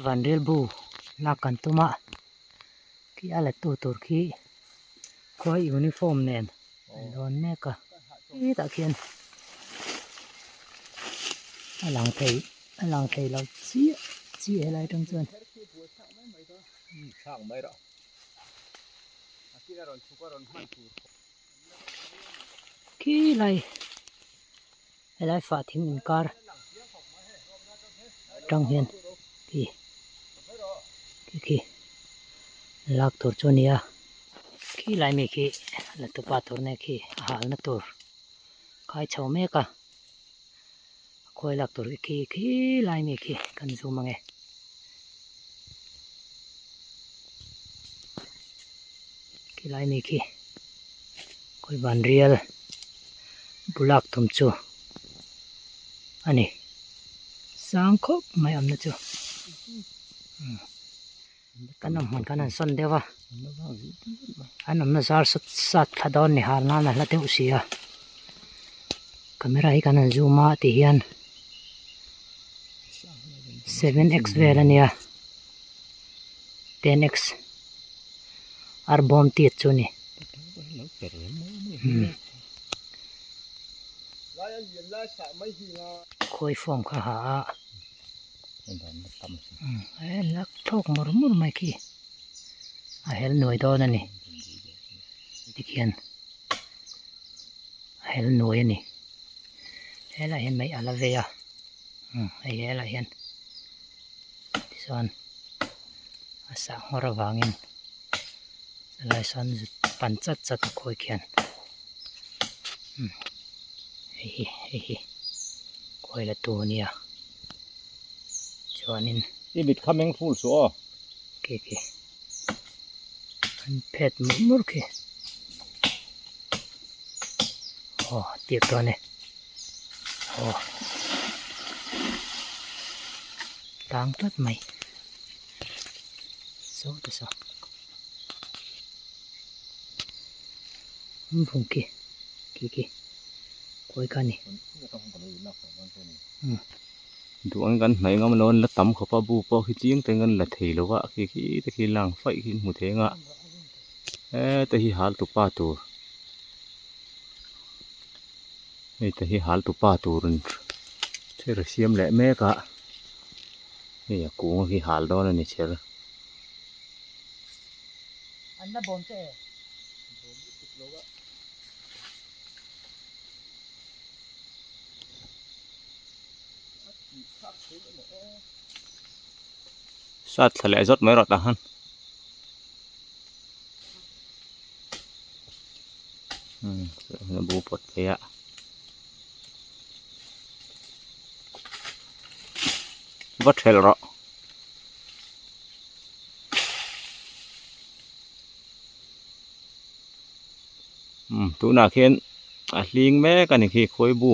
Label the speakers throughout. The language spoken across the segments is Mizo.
Speaker 1: Vanrel bu lak kan tum a, khi a la tu tur khi khuai uniform nen an dawn mek a, hetah khian a lang thei a lang thei lo chiah chiah helai atang chuan. Khilai helai fah thing inkar atang hian khi khi khi lak tur chu a ni a khilai mi khi la tupa tur nge khi a halna tur khai chho mek a khawi lak tur khi khilai mi khi kan zoom ange. Khilai mi khi khawi van rial bulak tum chu a ni sang khawp mai awmna chu kan awm hmun kan han sawn deuh a an awmna zar sat sat thla dawn ni har nan a hla deuh si a camera hi kan han zoom a ti hian 7x vel a nia 10x arbawm tiat chu a ni. Khawi form kha ha a he lak thlawk mur mur mai khi a hel nuai dawn a ni tikhian a hel nuai a ni helaiah hian mei a la vei a hei helaiah hian tichuan a sah nghawr avangin helai sawn zut pan chat chat a khawi khian hei hi hei hi khawi la tu ania chuanin
Speaker 2: I mit kha meng ful suh aw.
Speaker 1: Khi khi an phet mur mur khi aw tiak dawn e aw tlang tlat mai saw te saw an vung khi khi khi khawi kha a ni.
Speaker 2: Duh ang kan hnaih ngam lo an la tam khawp a bu pawh khi chiang te an la thei lo a khi khi te khi lang faih khi hmu thei ang a heta hi hal tupa tur hei te hi hal tupa tur in thil a siam leh mek a hei a kung hi hal dawn a ni chher.
Speaker 1: An la bawm che e.
Speaker 2: Sat thla leh zawt mai rawh tah han. Umm bu pawt phei a. Va thelh rawh. Umm tunah khian a hling mek a ni khi khawi bu.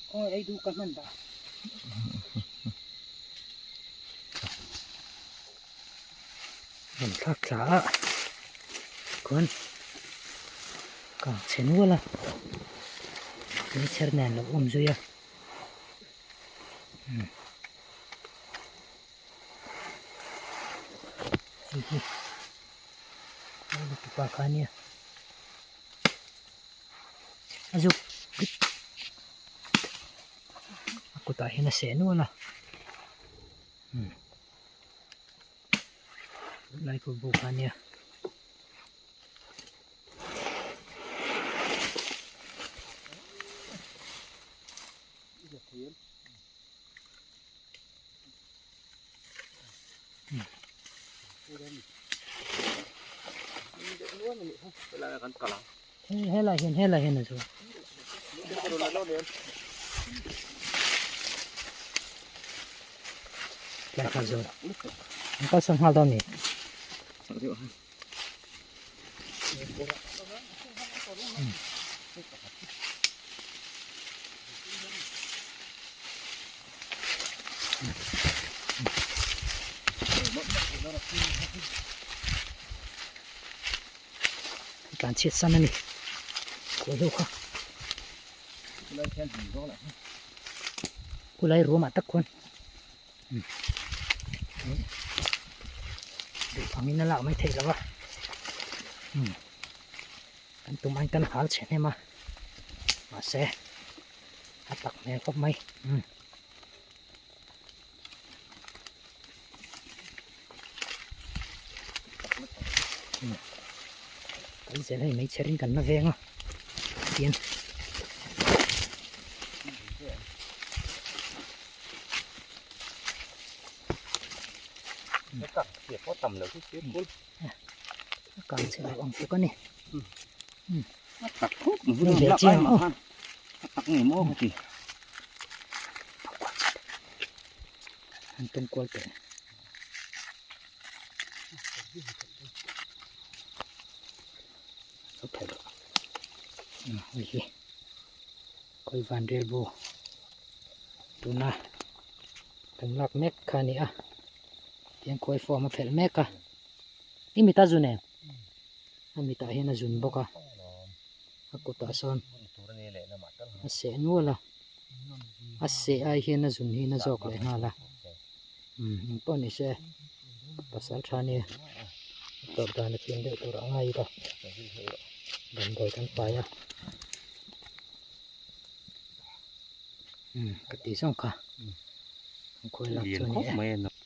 Speaker 1: Khawi ei duh ka hman dah. Rawn thlak thla a khawn kang chhe nual a tui chher nen lo awm zui a. Hei hi a lutuk a kha ania a zuk a kutah hian a seh nual a lai kawr bu kha ania. Helai hian helai hian a zuar. Tlai kha zuar. An kalsan nghal dawn ni. Tlan chhiat san a ni khawi ho kha. Khulai ruamah tak khuan duh angin a lak mai theih lo a kan tum aiin kan hal chhe hnem a mahse a tak hmel khawp mai. Kan zel hei meichher in kan la veng a tian a kang chhe lo ang tluk a ni an tum kual teh hei hi khawi van rel bu tuna kan lak mek kha a ni a tiang khawi form a phelh mek a i mit a zun em a mitah hian a zun bawk a a kutah sawn a seh nual a a seh ai hian a zun hi na zawk leh nghal a umm engpawh ni se pasal tha nia tawrh dan a thiam deuh tur a ngai a damdawi kan pai a umm ka tih zawng kha an khawi lak chu a ni e.